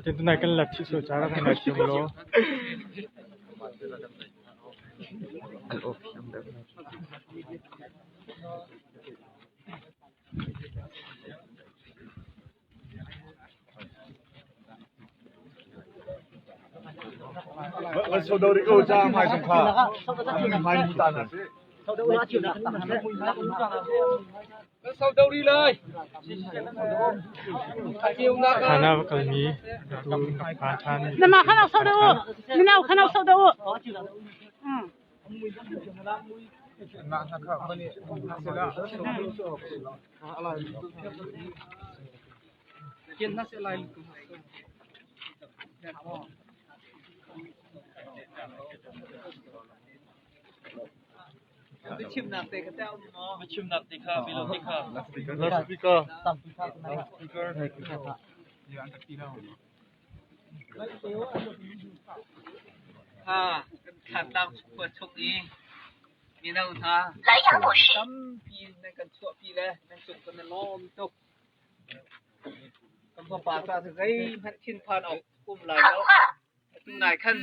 Tunai kan lat chih sual caah rak kan ngai thiam ulaw. Khana va kalmi tu phan ṭhan. Kan fapa ca cu zeihmanh thinphan awk um lai lo. Atu nai khan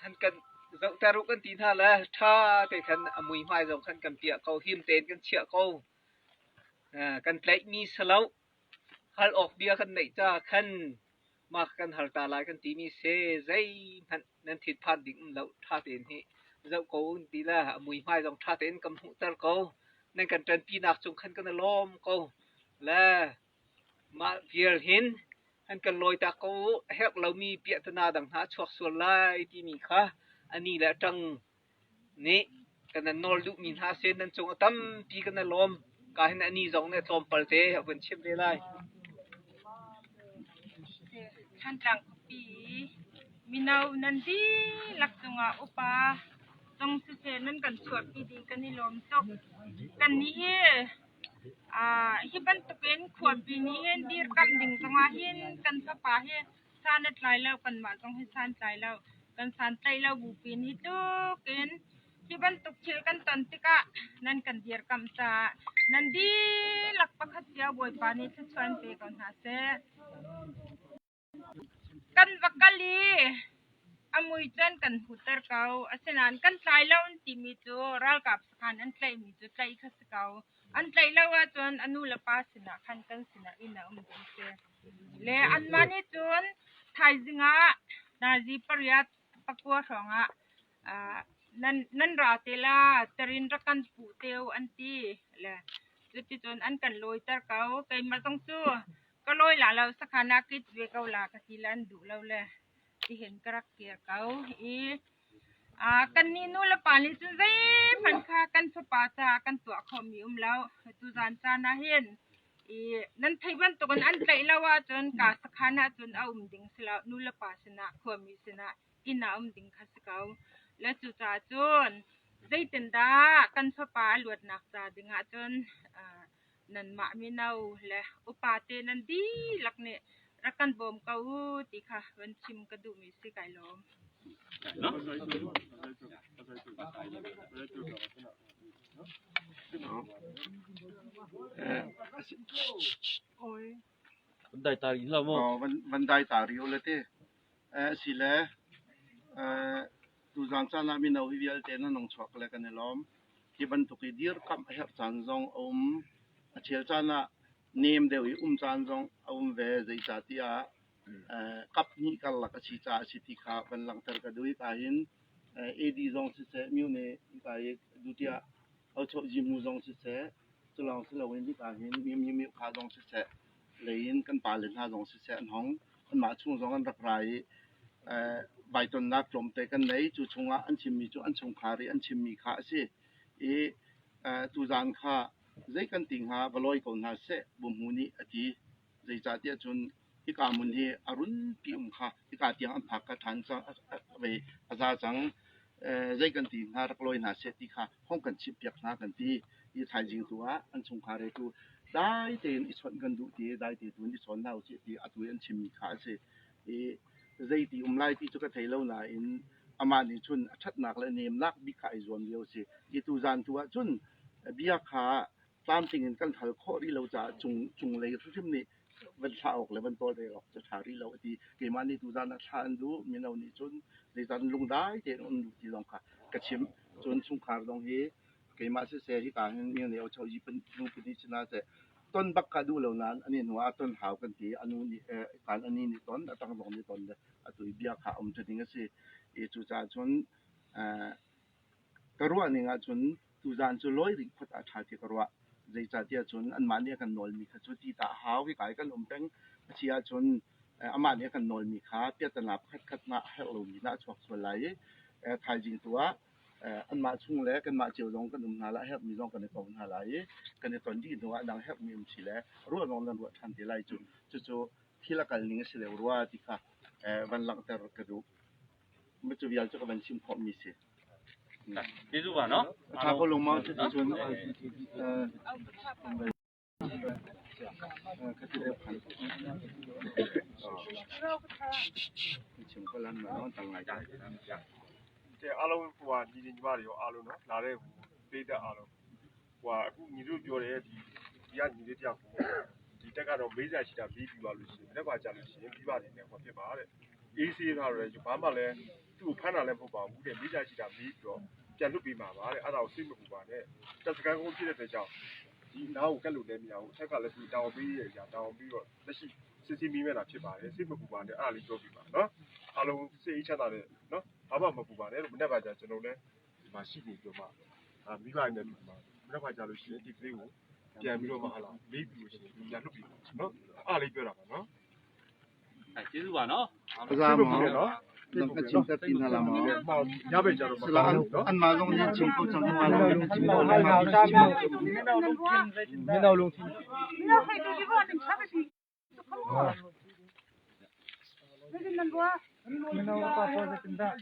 han kan zohter u kan ti hna le ṭha te khan a muihmai zong khan kan piah ko, him tein kan chiah ko. Kan tlaihmi si lo. Hal awk bia kan neih caah khan mah kan hal ta lai kan timi si. Zeihmanh nan thinphan ding um lo. Ṭha tein hi zoh ko un ti le a muihmai zong ṭha tein kan hmuhter ko. Nan kan ṭanpinak cung khan kan i lawm ko. Le mah vial hin an kan lawitak ko u. A herh lomi piahtana dang hna a chuak sual lai timi kha a ni le a ṭang nih kan nan nawl duhmi hna sin nan cung a tampi kan i lawm. Ka hin a ni zong nih a tlawmpal te a vun chim ve lai. Thantlang khuapi i mino nan dihlak cungah upa zong siseh nan kan chuahpi dih kan i lawm tuk. Kannih hi hi bantukin khuapi nih hin dirkamh ding zongah hin kan fapa hi san a tlai lo, kanmah zong hi san tlai lo. Kan santlaih lo bupi in hi tluk in hi bantuk thil kan ton tikah nan kan dirkamh caah nan dihlak pakhat cio Bawipa nih thluachuah in pe ko hna seh. Kan va kal i a mui cun kan hutter ko. Asinain kan tlai lo an timi cu ralkap sakhan an tlaihmi cu tlaih kha si ko. An tlaih lo ahcun a nu le pa sinah khan kan sinah inn a um ding si. Le anmah nih cun thaizing ah nazi pariat pakua hrawngah nan ra te la tarin rak kan puh te u an ti. Le cuticun an kan lawiter ko. Keimah zong cu ka lawi la lo sakhan ah kit ve ko la ka ti le an duh lo le tihin ka rak kir ko i kannih nu le pa nih cun zeihmanh kha kan fapa caah kan tuah khawhmi um lo. Tuzaan caan ah hin i nan theih bantukin an tlaih lo ahcun ka sakhan ahcun a um ding si lo. Nu le pa sinah khuami sinah inn ah um ding kha si ko. Le cucaah cun zeitindah kan fapa a luatnak ca ding ahcun nanmah mino le upa te nan dihlak nih rak kan bawm ko u ti kha van chim ka duhmi si kai lawm. Van dai ta rih hlah maw? Van dai ta rih u le ti. Si le tuzaan caan ah mino hi vialte nan hung chuak le kan i lawm. Hi bantuk i dirkamh a herh caan zong a um. A chel caan ah nem deuh i um caan zong a um ve. Zeicahtiah kap hnih karlak a si caah a si ti kha van langhter ka duh i ka hin AD zong siseh, Myone hika i dutiah Ochohzimu zong siseh, culawng si loin hika hin Mimyimyu kha zong siseh, lei in kan pale hna zong siseh an hong. Anmah chung zong an rak ra i vaitonnak tlawmte kan nei. Cu chungah an chimmi cu an chungkhar i an chimmi kha a si. I tuzaan kha zei kan ti hnga va lawi ko hna seh Buhmu nih a ti. Zeicahtiah cun hika hmun hi a runpi um kha hika tiang an phak kha ṭhan cang a za cang. Zei kan ti hnga rak lawi hna seh ti kha hong kan chimhpiak hna kan ti. Hi thaizing tu ah an chungkhar he tu dai tein i chawnh kan duh ti i dai te tu in i chawn hna usih ti atu i an chimmi kha a si. I zeiti um lai ti cu ka thei lo nain amah nih cun a ṭhatnak le a nemnak bik kha ai zuam lio a si. Hi tuzaan tu ah cun bia kha tlamtling in kan hal khawh rih lo caah cung cunglei hrimhrim nih van thlah awk le van tawlrel awk cu ṭha rih lo a ti. Keimah nih tuzaan ah thlah an duh, mino nih cun zeizat lungdai tein um duh ti zong kha ka chimh. Cun chungkhar zong hi keimah siseh hika hin mino cho yi nu pahnih si hna seh ton bak ka duh lo nain ani hnu ah ton hau kan ti. Anu nih kan ani nih ton, a tang zong nih ton le atu i bia kha um cu ding a si. I cucaah cun Ka ruahning ahcun tuzaan cu lawi rih phot ah ṭha ti ka ruah. Zeicahtiah cun anmah nih a kan nawlmi kha cu ti tah a hau. Hika i kan um peng a si ahcun amah nih a kan nawlmi kha piahtana pakhatkhat hna a herh lomi hna a chuak sual lai i thaizing tu ah anmah chung le kanmah cio zong kan um hna lai, a herhmi zong kan i ko hna lai i kan i ton dih hnu ah dang herhmi um si le ruah zong nan ruah ṭhan te lai cu. Cucu thil a kal ning a si deuh rua ti kha van langhter ka duh. Cu vial cu ka van chim khawhmi si. A ṭha ko lo maw cuticun ka ti deuh khan. Chim ko lan ma non tang ngai ta. ကဲအားလုံးဟိုဟာညီညီမတွေရောအားလုံးနော်လာတဲ့ဟိုပေးတဲ့အားလုံးဟိုဟာအခုညီတို့ပြောတယ်ဒီဒီကညီလေးတယောက်ကိုဒီတက်ကတော့မေးစရာရှိတာမေးပြီးပါလို့ရှိရင်မနေ့ကကြာလို့ရှိရင်ပြီးပါတယ်နဲ့ဟိုဖြစ်ပါတဲ့အေးဆေးထားတယ်ဘာမှလည်း သူ့ကိုဖမ်းတာလည်းမဟုတ်ပါဘူးတဲ့ မေးစရာရှိတာမေးပြီးတော့ပြန်လွတ်ပေးမှာပါတဲ့ အဲ့ဒါကိုစိတ်မပူပါနဲ့ တပ်စခန်းကုန်းဖြစ်တဲ့အတွက်ကြောင့် ဒီနားကိုကတ်လို့လည်းမရဘူး အထက်ကလည်းသူတာဝန်ပေးရကြတာဝန်ပြီးတော့ လက်ရှိစစ်စစ်မေးမဲ့တာဖြစ်ပါတယ် စိတ်မပူပါနဲ့ အဲ့ဒါလေးပြောပြပါနော် အားလုံးစိတ်အေးချမ်းသာတဲ့နော် ဘာမှမပူပါနဲ့လို့ မနေ့ကကြာကျွန်တော်လည်းဒီမှာရှိနေပြီးတော့မှ အာမိဘနဲ့ဒီမှာ မနေ့ကကြာလို့ရှိရင် ဒီကလေးကိုပြန်ပြီးတော့မှ ဟာလာမေးပြီးလို့ရှိရင် ပြန်လွတ်ပြီးနော် အဲ့ဒါလေးပြောတာပါနော် ကျေးဇူးပါနော် Za maw? Na ka chim ter ti hna la maw? ညဘက်ကျတော့ Sila an anmah zong nih chim ko cang anmah zong nih chim ko lai ma. Mino lungthin. Mino pa pawl zeitindah?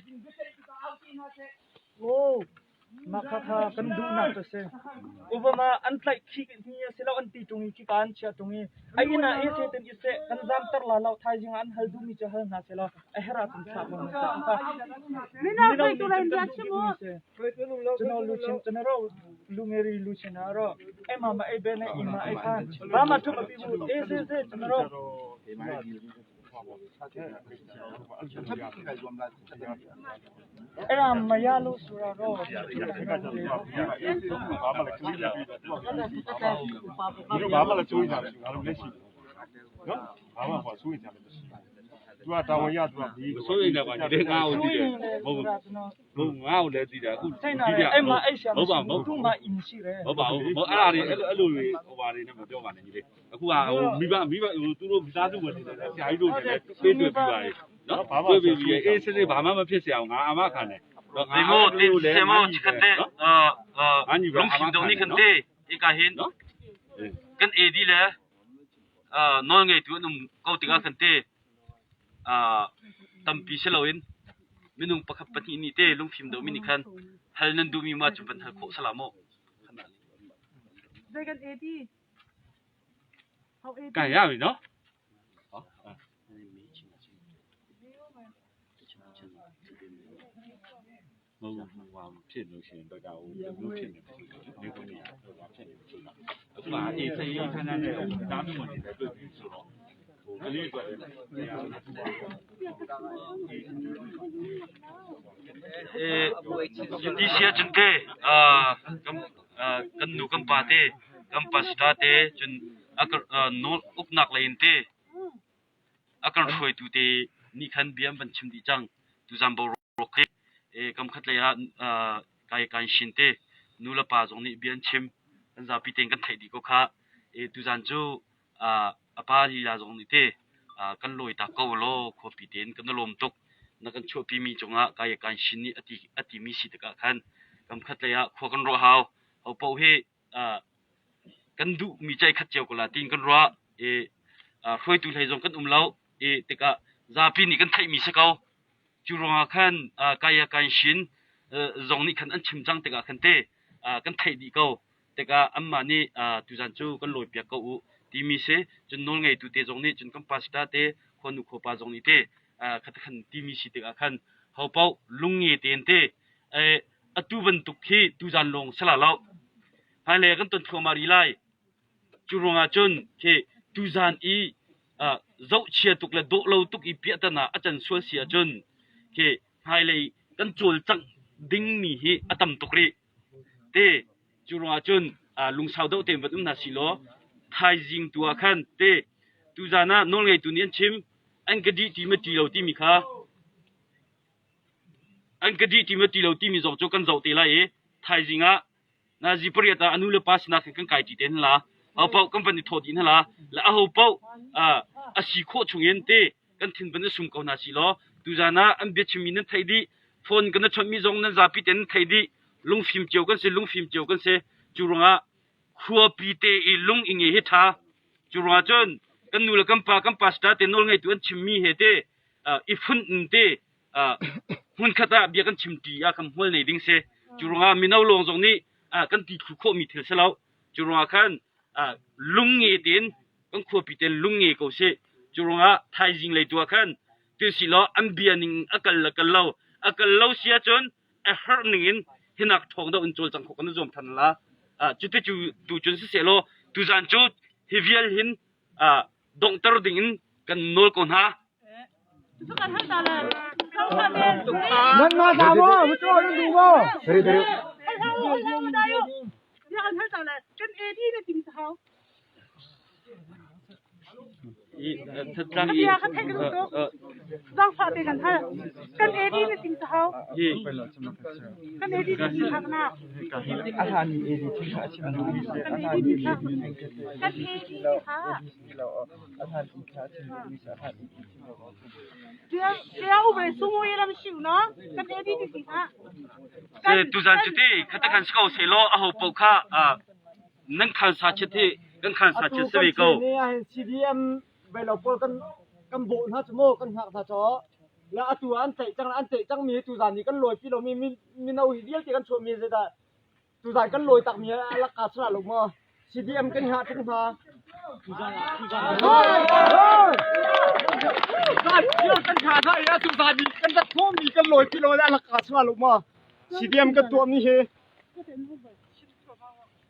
Oh, mah khakha kan duhnak cu a si. Obama an tlaih khih ni a si lo an ti ṭung i khika an chiah ṭung i a inn ah i seh i seh kan zamter la lo thaizing ah an hal duhmi cu hal hna seh law a herh ahcun thlah ko hna seh. Kha mino nih kan duh bikmi a si. Cun luchin cun ro lungeri luchin ah ro ai ma ma ai ben ai ima ai khan ba ma thu ma pi bu e se se cun ro ဘာမှလည်းစိုးရိမ်ကြတယ်ငါတို့လက်ရှိနော်ဘာမှဟောစိုးရိမ်ကြတယ်မရှိဘူး तू ကတာဝန်ရ तू ကမေး မစိုးရိမ်တော့ပါညီလေးငါ့ကိုသိတယ်မဟုတ်ဘူးငါ့ကိုလည်းသိတယ်အခု စိတ်နာတယ်အဲ့မှာအဲ့ရှာ ဟုတ်ပါမဟုတ် သူ့မှာအင်ရှိတယ် ဟုတ်ပါဘူးမဟုတ်အဲ့ဒါတွေအဲ့လိုအဲ့လိုတွေဟိုပါတွေနဲ့မပြောပါနဲ့ညီလေးအခုကဟိုမိဘမိဘဟိုသူတို့မိသားစုဝင်တွေလည်းဆရာကြီးတို့လည်းပြေးတွေ့ပြီးပါလေနော်တွေ့ပြီးပြီးအေးစစ်စစ်ဘာမှမဖြစ်เสียအောင်ငါအာမခံတယ်နော်ငါ 你莫 တို့လည်း 什么肯定呃呃，龙行动你肯定应该很跟 AD 咧，呃，那个就弄高顶啊肯定啊，当比赛老人，没弄不可不听你的龙行动你看，还能ดูมีมาจุบันหาโคสลามโ ကန်ရပြီနော် မဟုတ်ဘူးဟိုဖြစ်လို့ရှိရင်ဘက်ကဟိုမျိုးဖြစ်နေတယ်နေကုန်နေဟိုဖြစ်နေဆိုတာအခုကအေးစိတ်အေးချမ်းချမ်းနဲ့တားမျိုးဝင်နေတယ်တွေ့ပြီဆိုတော့ဟိုကလေးအတွက်လည်း เอดีเสียจนเตอ่ากัมอ่ากันหนูกัมปาเตกัมปาสตาเตจนอากอ่าโนอุกนักเลยเตอากรช่วยตูเตนี่คันเบียมบันชิมดีจังตูซัมโบโรเคเอกำขัดเลยอ่ะอ่ากายการชินเตนูละปาจงนี่เบียนชิมกันซาปีเต็งกันไทยดีก็ค่ะเอตูซันจูอ่าอปาลีลาจงนี่เตอ่ากันลอยตาเกาโลขวปีเต็นกันลมตก na kan chuahpi mi cungah kai kan shin nih ati ati mi si tikah khan kam khat lei ah khua kan ruah hau ho paoh hi kan duh mi cai khat cio ko la tin kan ruah i hruaitu hlei zong kan um lo i tikah zapi nih kan theih mi si ko cu ruangah khan kai kan shin zong nih khan an chim cang tikah khan te kan theih dih ko tikah anmah nih tuzan cu kan lawi piak ko u timi si cun nawl ngeitu te zong nih cun kan pastor te. Khuanu khuapa zong nih te khatakhan timi si tikah khan hopaoh lungnge tein te atu bantuk hi tuzan lawng si la lo. Hmailei kan ton thluahmah rih lai. Cu ruangah cun khi tuzan i zohchia tuk le dawh lo tuk i piahtana a can sual si ahcun khi hmailei kan cawlcangh dingmi hi a tam tuk rih. Te cu ruangah cun lungsau deuh tein van um hna sih law thaizing tu ah khan te tuzan ah nawlngeitu nih an chim an ka dih ti ma ti lo timi kha an ka dih ti ma ti lo timi zong cu kan zoh te lai i thaizing ah nazi pariat ah a nu le pa sinah khan kan kai ṭi te hna la ho paoh kan van i thawh dih hna la le aho paoh a si khawh chungin te kan thin van i sum ko hna si law tuzan ah an biachimmi nan theih dih phone kan i chawnhmi zong nan zapi tein nan theih dih lungfim cio kan si lungfim cio kan si cu ruangah khuapi te i lung i nge hi ṭha cu ruangah cun kan nu le kan pa kan pastor te nawl ngeitu an chimmi he te i funh in te hmunkhat ah bia kan chimṭi ah kan hmual nei ding si. Cu ruangah mino lawng zong nih kan ti thlu khawhmi thil si lo. Cu ruangah khan lungnge tein kan khuapi tein lungnge ko sih. Cu ruangah thaizing lei tu ah khan tu si law an bia ning a kal le kal lo a kal lo si ahcun a herh ning in hinak ṭhawng deuh in cawlcang khawh kan i zuam ṭhan la. Cuti cu tu cun siseh law tuzan cu hi vial hin donghter ding in kan nawl ko hna. Nan ma ta mo, mu cho nan du mo. Tlang i Zangfah te kan hal. Kan AD na ting sa hau. Kan AD na ting hak na. Kan AD ti hak. Kan AD ti hak. Tuzan cu ti khatakhan si ko sehlaw aho paoh kha nan khan sa chiat hi kan khan sa chiat si ve ko. CDM velo pawl kan kan bawh hna cu mu kan hngak hna caw le atu an tlaih cang an tlaih cang mi tuzan ni kan lawi pi lo mi mino hi vialte kan chuah mi zeidah Tuzan kan lawi takmi a lak ka sala lo maw? CDM kan hngah ṭung hna. Kan hngah hna i tuzan i kan rat khawhmi kan lawi ti lo a lak ka sala lo maw? CDM kan tuahmi hi.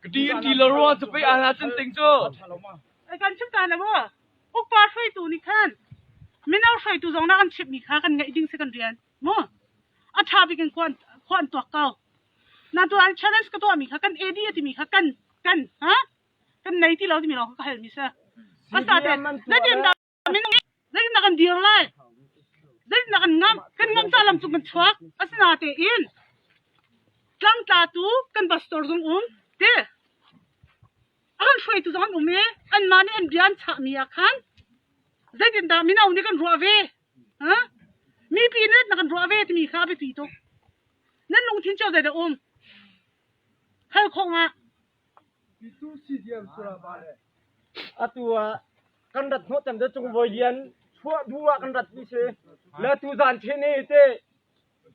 Ka ti ti lo ruang cu pei ahna cun ting cu. Kan chim ta na maw? Upa hruaitu nih khan mino hruaitu zong na kan chimhmi kha kan ngaih ding si kan rian. Mu a ṭha bik in khua an tuak ko. Na tu an challenge ka tuahmi kha kan AD a timi kha kan kan ha kan nei ti lo timi lawng kha ka halmi si. Asa te zeitin dah minung zeitin dah kan dir lai? Zeitin dah kan ngam? Kan ngam ca lam cung kan chuak. Asinatein tlangtla tu kan pastor zong um ti a kan hruaitu zong an um i anmah nih an bia an chahmi ah khan zeitindah mino nih kan ruah ve ha mipi nih na kan ruah ve timi kha a biapi tuk nan lungthin cio zeidah um hal khawh nga Atu ah kan rat hnawh cem cung voi lian chuah du ah kan rat mi si le tu zan the ne te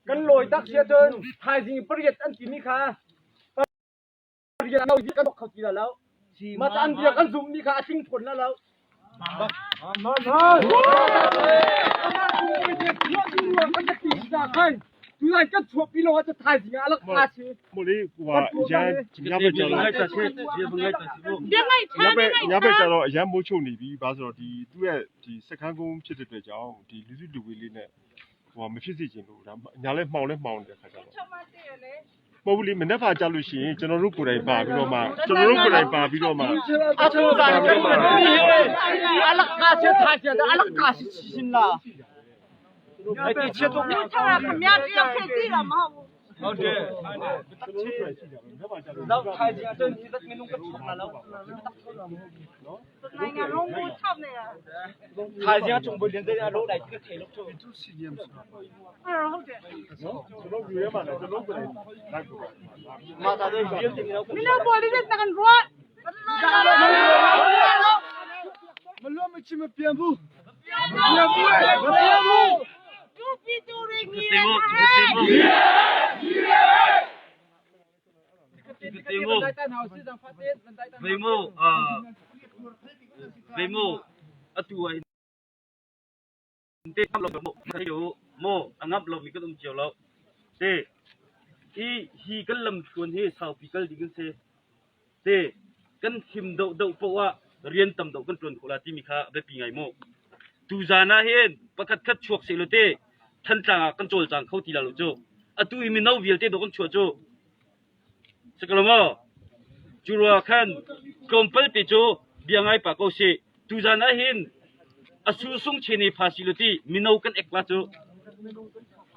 kan lawi tak sia cun thaizing pariat an timi kha rian lo kan kho ti lo ma an bia kan zumh mi kha a tling phun la lo Tu kan chuah pi lo ah thaizing ah alak a si. Moli wa yan ညဘက်ကျတော့ညဘက်ကျတော့အရန်မိုးချုပ်နေပြီ။ဘာဆိုတော့ဒီသူ့ရဲ့ဒီစခန်းကုန်းဖြစ်တဲ့အတွက်ကြောင့်ဒီလူစုလူဝေးလေးနဲ့ဟိုမဖြစ်စေချင်လို့ဒါညာလဲမှောင်လဲမှောင်နေတဲ့ခါကျတော့ မဟုတ်ဘူးလေမနက်ဖြန်ကြလို့ရှိရင်ကျွန်တော်တို့ကိုယ်တိုင်ပါပြီးတော့မှကျွန်တော်တို့ကိုယ်တိုင်ပါပြီးတော့မှ အချိုးသာအလကာချထားချအလကာရှိရှင်လားအဲ့ဒီချက်တော့ ခမရတယောက်ခေကြည့်တာမဟုတ်ဘူး ဟုတ်တယ်နောက်ထိုင်ကြတဲ့ဒီသက်မင်းတို့ကချလာလို့ နိုင်ငံလုံးကိုချောက်နေတာ ထိုင်ကြချုံဘလင်းတဲ့အလို့လိုက်တဲ့ထေလို့ အဲ့ဟုတ်တယ် နော်ကျွန်တော်ယူရဲမှာလည်းကျွန်တော်ကိုယ်တိုင်လိုက်ပါ မာတာတဲ့ဒီတင်တော့ မင်းတို့ပေါ်လေးတဲ့ကန်ရော မလွတ်မချမပြန်ဘူးပြန်ဘူးမပြန်ဘူး တူပီတူရငီ တေမိုတေမိုတေမိုတေမိုအာတေမိုအတူ Te lo mo mo a ngamh lomi kan um cio lo. Te i hi kan lamthluan hi saupi kal ding kan si. Te kan him deuhdeuh paoh ah rian tam deuh kan ṭuan khawh la timi kha biapi ngai mu. Tuzaan ah hin pakhat khat chuak sehlaw te Thantlang ah kan cawlcang kho ti la lo cu. Atu i mino vialte dawh kan chuah cu. Si ko lo maw? Cu ruangah khan tlawmpal te cu bia ngai pah ko sih. Tuzaan ah hin a susung chen i pha si lo ti mino kan ek la cu.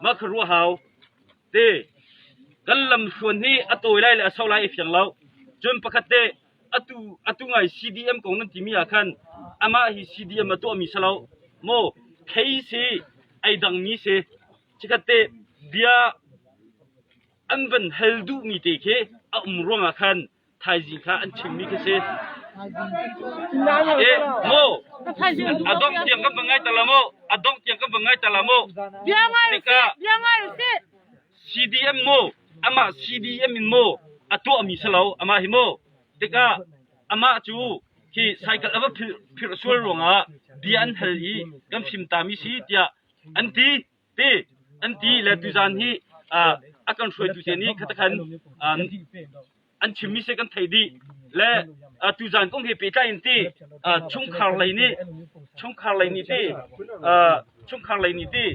Mah kha ruah hau. Te kan lamhruan hi a tawi lai le a sau lai i fiang lo. Cun pakhat te atu atu ngai CDM kong nan timi ah khan amah hi CDM a tuahmi si lo. Maw khei si ei dangmi si. Chikkhat te bia an van hal duhmi te khi a um ruangah khan thaizing kha an chimmi khi si. Eh, mo, a dongh tiang kan va ngai ta la mo, a dongh tiang kan va ngai ta la mo. Bia ngai usih, bia ngai usih. CDM mo, amah CDM in mo, a tuahmi si lo, amah hi mo. Tikah amah cu khi cycle a va phirh sual ruangah bia an hal i kan fim tami si tiah an ti. Ti an ti le tuzaan hi a kan hruaitu te nih khatakhan an chimmi si kan theih dih le tuzaan kong he pehtlai in ti chungkhar lei nih chungkhar lei nih ti chungkhar lei nih ti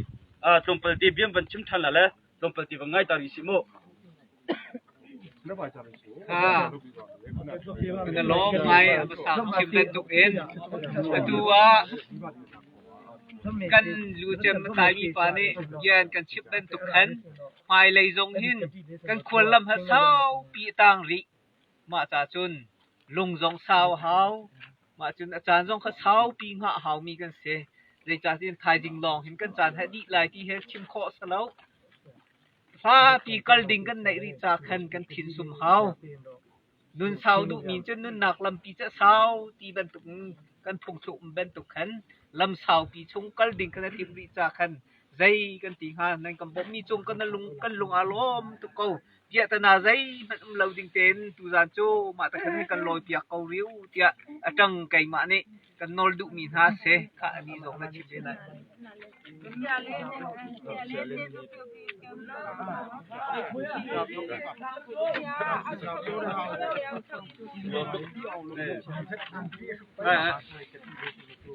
tlawmpal te biam van chim ṭhan la le tlawmpal te van ngai ta rih sih mu. Na lawm ngai a hmasa chim bantuk in atu ah kan lucem a tlaimi pa nih bia an kan chimh bantuk khan hmailei zong hin kan khuallam ha saupi a tang rih. Mah ca cun lung zong sau a hau. Mah cun a caan zong kha saupi hngah a haumi kan si. Zeicahtiah thaizing lawng hin kan caan ha dih lai ti hi chim khawh a si lo. Hlapi kal ding kan neih rih ca khan kan thin sum hau. Nun sau duhmi cu nunnak lampi cu a sau ti bantuk in kan phungthluk um bantuk khan lam saupi chung kal ding kan i timh rih ca khan zei kan ti hnga nan kan bawmhmi cung kan lung kan lung aa lawm tuk ko. Piahtana zeihmanh um lo ding tein tuzaan cu mah te khan hin kan lawi piak ko rih u tiah a ṭang keimah nih kan nawl duhmi hna a si. Khah a nih zong na chim ve lai.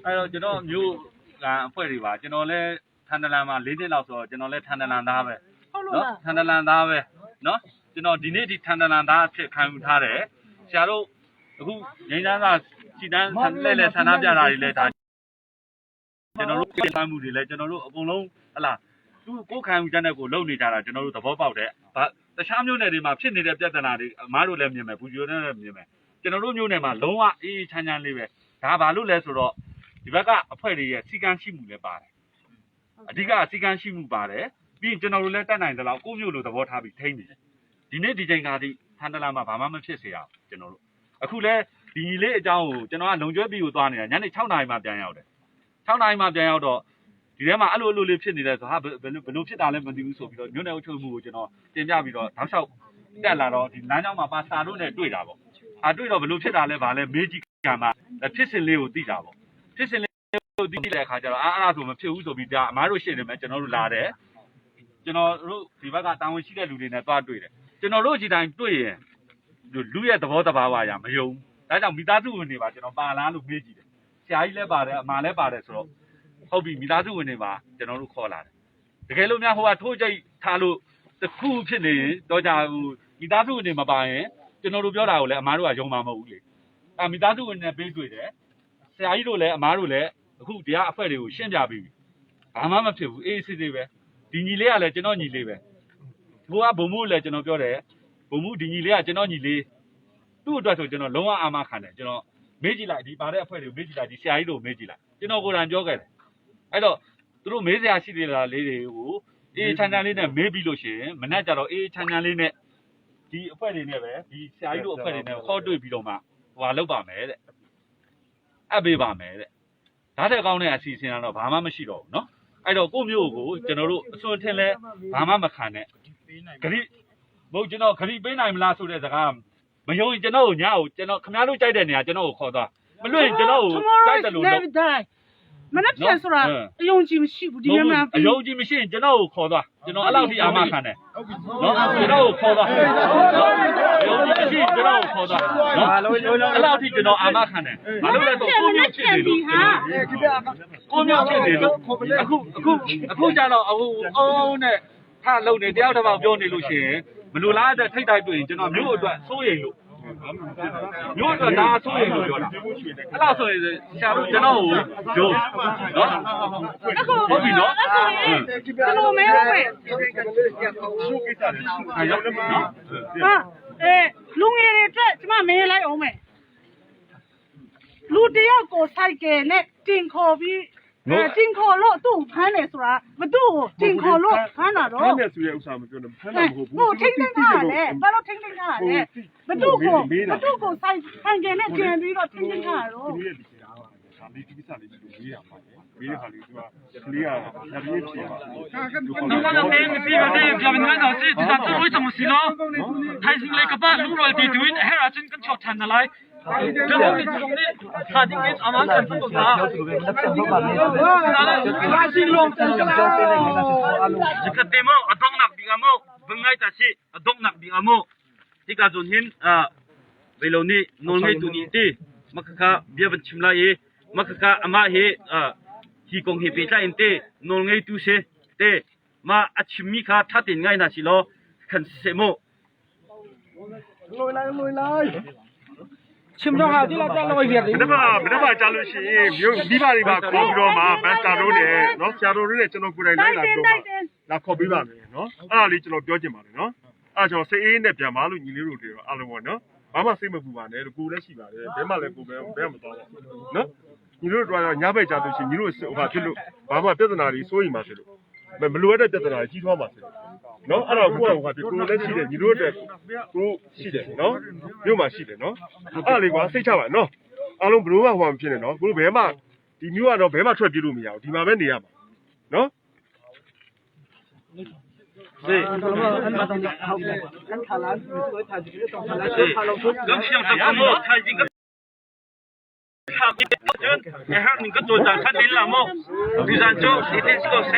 အဲ့တော့ကျွန်တော်မျိုးကအဖွဲ့တွေပါကျွန်တော်လည်းထန်တလန်မှာ၄နှစ်လောက်ဆိုတော့ကျွန်တော်လည်းထန်တလန်သားပဲနော်ထန်တလန်သားပဲနော်ကျွန်တော်ဒီနေ့ဒီထန်တလန်သားအဖြစ်ခံယူထားတယ်ဆရာတို့အခုငိမ့်သားသာစီတန်းလဲလဲဆန္ဒပြတာတွေလည်းဒါကျွန်တော်တို့ပြင်ပမှုတွေလည်းကျွန်တော်တို့အကုန်လုံးဟလာသူကိုခံယူချက်နဲ့ကိုလုံနေကြတာကျွန်တော်တို့သဘောပေါက်တယ်။ဘာတခြားမျိုးနယ်တွေမှာဖြစ်နေတဲ့ပြဿနာတွေအမားတို့လည်းမြင်မယ်ဘူဂျီယိုနဲ့လည်းမြင်မယ်။ကျွန်တော်တို့မျိုးနယ်မှာလုံးဝအေးအေးချမ်းချမ်းလေးပဲ။ဒါဘာလို့လဲဆိုတော့ဒီဘက်ကအဖွဲ့တွေရဲ့စီကံရှိမှုလည်းပါတယ်။အဓိကစီကံရှိမှုပါတယ်။ပြီးရင်ကျွန်တော်တို့လည်းတတ်နိုင်တယ်လို့ကိုမျိုးလိုသဘောထားပြီးထိန်းနေတယ်။ဒီနေ့ဒီချိန်ကဒီထန်တလာမှာဘာမှမဖြစ်စေရအောင်ကျွန်တော်တို့အခုလဲဒီညီလေးအကြောင်းကိုကျွန်တော်ကလုံကျွဲပြီးကိုသွားနေတာညနေ6နာရီမှပြန်ရောက်တယ်6နာရီမှပြန်ရောက်တော့ဒီထဲမှာအဲ့လိုအဲ့လိုလေးဖြစ်နေတယ်ဆိုဟာဘယ်လိုဘယ်လိုဖြစ်တာလဲမသိဘူးဆိုပြီးတော့မြို့နယ်အုပ်ချုပ်မှုကိုကျွန်တော်တင်ပြပြီးတော့တောက်လျှောက်တက်လာတော့ဒီလမ်းကြောင်းမှာပါစာတို့နဲ့တွေ့တာပေါ့အာတွေ့တော့ဘယ်လိုဖြစ်တာလဲဗာလဲမေးကြည့်ကံမှာဖြစ်စဉ်လေးကိုသိတာပေါ့ဖြစ်စဉ်လေးကိုသိတဲ့အခါကျတော့အာအဲ့ဒါဆိုမဖြစ်ဘူးဆိုပြီးဒါအမားတို့ရှင်းနေမယ်ကျွန်တော်တို့လာတယ်ကျွန်တော်တို့ဒီဘက်ကတာဝန်ရှိတဲ့လူတွေနဲ့သွားတွေ့တယ်ကျွန်တော်တို့ဒီတိုင်းတွေ့ရင်လူရဲ့သဘောတဘာဝအရာမယုံဒါကြောင့်မိသားစုဝင်တွေပါကျွန်တော်ပါလားလို့မေးကြည့်တယ်ဆရာကြီးလည်းပါတယ်အမလည်းပါတယ်ဆိုတော့ဟုတ်ပြီမိသားစုဝင်တွေပါကျွန်တော်တို့ခေါ်လာတယ်တကယ်လို့များဟိုကထိုးကြိတ်ထားလို့တခုဖြစ်နေရင်တော့ကြာဟိုမိသားစုဝင်တွေမပါရင်ကျွန်တော်တို့ပြောတာကိုလည်းအမားတို့ကယုံမှာမဟုတ်ဘူးလေအဲမိသားစုဝင်တွေပေးတွေ့တယ်ဆရာကြီးတို့လည်းအမားတို့လည်းအခုတရားအဖွဲ့တွေကိုရှင်းပြပြီးပြီဘာမှမဖြစ်ဘူးအေးအေးဆေးဆေးပဲဒီညီလေးကလည်းကျွန်တော်ညီလေးပဲဟိုကဘုံမှုလည်းကျွန်တော်ပြောတယ်ဘုံမှုဒီညီလေးကကျွန်တော်ညီလေးသူ့အတွက်ဆိုကျွန်တော်လုံးဝအာမခံတယ်ကျွန်တော်မေးကြည့်လိုက်ဒီပါတဲ့အဖွဲ့တွေကိုမေးကြည့်လိုက်ဒီဆရာကြီးတို့မေးကြည့်လိုက်ကျွန်တော်ကိုယ်တိုင်ပြောခဲ့တယ်အဲ့တော့သူတို့မေးစရာရှိသေးလားလေးတွေကိုအေးချမ်းချမ်းလေးနဲ့မေးပြီးလို့ရှိရင်မနေ့ကျတော့အေးချမ်းချမ်းလေးနဲ့ဒီအဖွဲ့တွေနဲ့ပဲဒီဆရာကြီးတို့အဖွဲ့တွေနဲ့ခေါ်တွေ့ပြီးတော့မှဟိုဟာလုပ်ပါမယ်တဲ့အပ်ပေးပါမယ်တဲ့ဒါတဲ့ကောင်းတဲ့အစီအစဉ်ကတော့ဘာမှမရှိတော့ဘူးเนาะအဲ့တော့ကိုမျိုးကိုကျွန်တော်တို့အစွန်ထင်လဲဘာမှမခံနဲ့ဂရိမဟုတ်ကျွန်တော်ဂရိပေးနိုင်မလားဆိုတဲ့စကားမယုံရင်ကျွန်တော်ကိုညကိုကျွန်တော်ခင်ဗျားတို့ကြိုက်တဲ့နေရာကျွန်တော်ကိုခေါ်သွားမလွတ်ရင်ကျွန်တော်ကို Tomorrow ကြိုက် is တယ်လို့လုပ် never die. မနက်ဖြန်ဆိုတာအယုံကြည်မရှိဘူးဒီနေ့မှ အယုံကြည်မရှိရင်ကျွန်တော်ကိုခေါ်သွားကျွန်တော်အဲ့လောက်ထိအာမခံတယ်နော်ကျွန်တော်ကိုခေါ်သွားနော်အယုံကြည်မရှိရင်ကျွန်တော်ကိုခေါ်သွားနော်အဲ့လောက်ထိကျွန်တော်အာမခံတယ်ဘာလို့လဲဆိုကိုမျိုးဖြစ်နေလို့ကိုမျိုးဖြစ်နေလို့အခုအခုအခုကြတော့အခုအုံးအုံးနဲ့ထလုံနေတယောက်တစ်ပေါက်ပြောနေလို့ရှိရင်မလိုလားတဲ့ထိတ်တိုက်တွေ့ရင်ကျွန်တော်မျိုးအတွက်စိုးရိမ်လို့မျိုးအတွက်ဒါစိုးရိမ်လို့ပြောတာအဲ့လောက်ဆိုရင်ဆရာတို့ကျွန်တော်ကိုယုံနော် အခု ဟုတ်ပြီနော် အဲ့ဆိုရင်ကျွန်တော်မဲဟုတ်မယ် အဲ့ရောက်နော် ဟာအဲလူငယ်တွေအတွက်ကျမမဲလိုက်အောင်မယ်လူတယောက်ကိုစိုက်ကယ်နဲ့တင်ခေါ်ပြီးအဲတင်ခေါ်လို့သူ့ကိုဖမ်းတယ်ဆိုတာမသူ့ကိုတင်ခေါ်လို့ဖမ်းတာတော့ ဖမ်းတယ်ဆိုတဲ့ဥစ္စာမပြောနဲ့ဖမ်းတာမဟုတ်ဘူး ဟိုထိမ့်သိမ့်ထားတယ်ဘာလို့ထိမ့်သိမ့်ထားလဲမသူ့ကိုမသူ့ကိုဆိုင်ဆိုင်ကယ်နဲ့တင်ပြီးတော့ထိမ့်သိမ့်ထားတော့ ဒီနေ့ဒီကိစ္စလေးဒီကိစ္စလေးဒီမေးရမှာမေးတဲ့ခါလေးသူကကလေးကရပြည့်ဖြစ်ပါ 那么那没比吧？那表面那老师，这啥子为什么是咯？还是那个把路来的对，还是真跟敲谈的来。这种的这种的，他今天阿妈看这个啥？拉西龙， 这个对么？阿东那边阿么？本来就是阿东那边阿么？这个阵hin啊，为了你农业度你的，马克卡别问清来耶，马克卡阿妈嘿啊，提供嘿别在因的农业度些对，马阿亲米卡他点爱那是咯，看什么？ 请不好，你来再弄一遍。 မနေ့ကမနေ့ကကြားလို့ရှိရင်မြို့မိဘတွေပါခေါ်ပြီးတော့မှမက်စတာတို့နဲ့နော်ဆရာတို့နဲ့ကျွန်တော်ကိုယ်တိုင်လိုက်လာပြီးတော့မှလာခေါ်ပေးပါမယ်နော်အဲ့ဒါလေးကျွန်တော်ပြောချင်ပါတယ်နော်အဲ့ဒါကျွန်တော်စိတ်အေးနဲ့ပြန်ပါလို့ညီလေးတို့တွေတော့အားလုံးပေါ့နော်ဘာမှစိတ်မပူပါနဲ့လို့ကိုယ်လည်းရှိပါတယ်ဘဲမှလည်းကိုယ်ပဲဘဲမှမသွားပါဘူးနော်ညီတို့တို့တော့ညဘက်ကြားလို့ရှိရင်ညီတို့ဟိုဟာဖြစ်လို့ဘာမှပြဿနာတွေစိုးရင်ပါဖြစ်လို့မလိုအပ်တဲ့ပြဿနာတွေကြီးထွားပါဖြစ်လို့နော်အဲ့တော့ကိုကဟိုဟာဖြစ်ကိုလည်းရှိတယ်ညီတို့အတွက်ကိုရှိတယ်နော်မြို့မှာရှိတယ်နော်အဲ့ဒါလေးကွာစိတ်ချပါနော် အားလုံးဘလို့မှဟိုမှာမဖြစ်နဲ့နော်ကိုတို့ဘဲမှဒီမျိုးကတော့ဘဲမှထွက်ပြေးလို့မရဘူးဒီမှာပဲနေရမှာနော် 是。是，咁像这个么，他这个。他就然后你个做早餐的了么？第三周一定是个谁？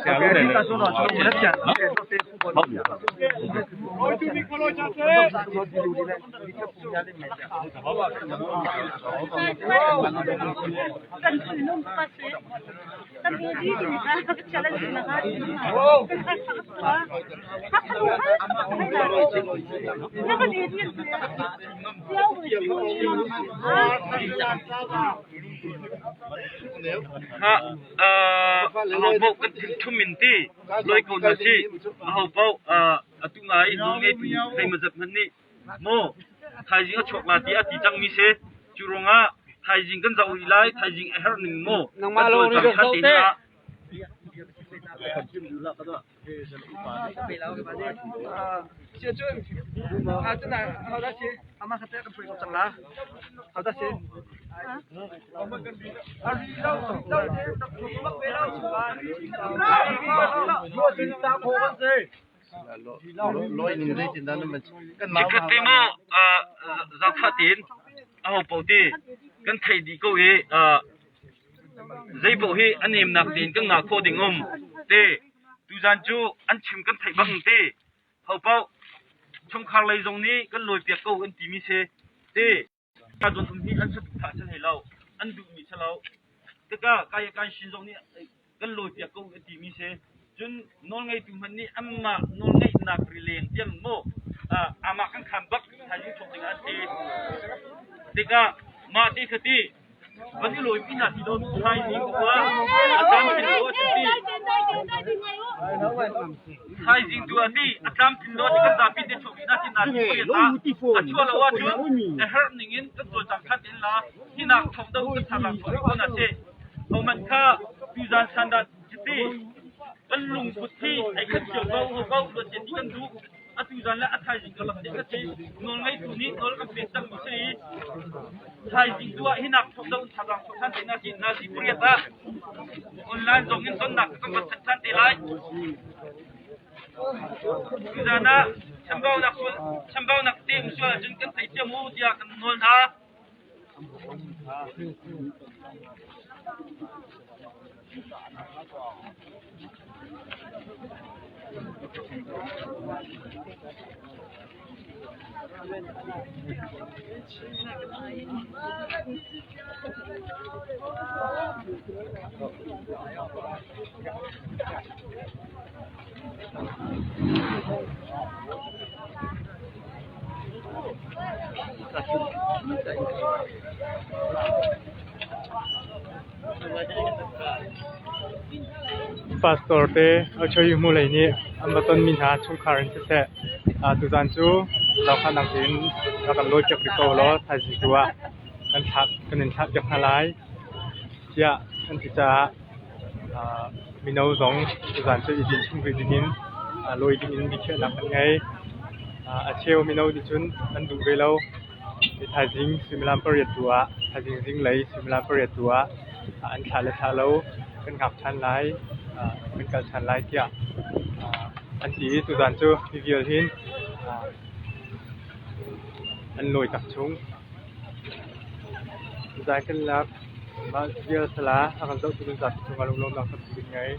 ဆရာတို့လည်းဟုတ်ပြီ ကန်ဆွေလုံးပတ်စေတမီဒီဒီဟာချလာချလာဟာဟာခလူဟာ那个你你要不 ဟာအာဟောဘောကထုမင်တီလွိုင်ကုန်စီဟောဘောအာအတူငိုင်းလုံနေတူခိမဇတ်မနိမောထိုင်ဂျင်းအချော့လာတီအတီချန်မီစေကျူရုံငါထိုင်ဂျင်းကန်ဇော်လိုက်ထိုင်ဂျင်းအဟရနင်းမောနမလောရီတော့တဲ့ လွိုင်းနေတယ်တင်တယ်မကန် ဒီကတိမောအာဇာဖတ်တင်အဟောပေါ်တီကန်ထိုင်ဒီကိုေအာဇိဘောဟီအနိမနက်တင်ကန်ငါခိုဒင်းုံတေတူဇန်ကျူအန်ချင်ကန်ထိုင်ဘန်တေဟောပေါ ชงคาเลยตรงนี้ก็ลอยเปียกกูอันตีมิเซเตการจนทุนที่อันสุดท้ายฉันให้เราอันดูมิเชเราแต่ก็กายการชินตรงนี้ก็ลอยเปียกกูอันตีมิเซจนนอนไงตุมันนี่อัมมานอนไงนักเรียนเตียงโมอ่าอามาขังคำบักทายุชงติงอันเตแต่ก็มาที่คดีวันนี้ลอยพี่นาทีโดนไทยนี่ก็ว่าอาจารย์เป็นตัวที่ ထိုင်စဉ်တူအတိအတမ်တင်လို့ဒီကစားပိတဲ့ချုပ်နာတင်နာတိပြေတာအချောလဝါချူအဟရနင်းင်ကတိုတန်ခတ်တင်လာဟိနာထုံတော့ကဆာလာခေါနာစေဟောမန်ခါပြူဇန်စန်ဒတ်တိပလုံပုတိအိကချေဘောဘောလို့ချတိကန်ဒူအတူဇန်လာအထိုင်စဉ်ကလပ်တဲ့ချေနော်ငိုင်တူနီနော်ကပေတမ်စီထိုင်စဉ်တူအဟိနာထုံတော့ဆာလာခေါန်တင်နာစီနာစီပရိယတာအွန်လိုင်းဇုံင်စွန်နာကမတ်ချန်တေလိုက် Zana chambau nak chambau nak tim sual jun kan thai che mu dia kan nol na. Pastor te Ochoyuhmu lei nih an va tonmi hna chungkhar in siseh tuzaan cu zohkhanhnak tein rak kan lawipiak rih ko law thaizing tu ah kan thlah kan in thlahpiak hna lai tiah an ti caah mino zong tuzaan cu i din chung rih dingin lawi dingin biakhiahnak an ngei. A cheu mino nih cun an duh ve lo. Thaizing suimilam pariat tu ah thaizing zinglei suimilam pariat tu ah an thlah le thlah lo kan hngak ṭhan lai, kan kal ṭhan lai tiah an ti i tuzaan cu hi vial hin an lawi tak chung. Tuzaan kan lak mah vial sala a kan zohtu kan zapi cungah lunglawmhnak tampi kan ngei.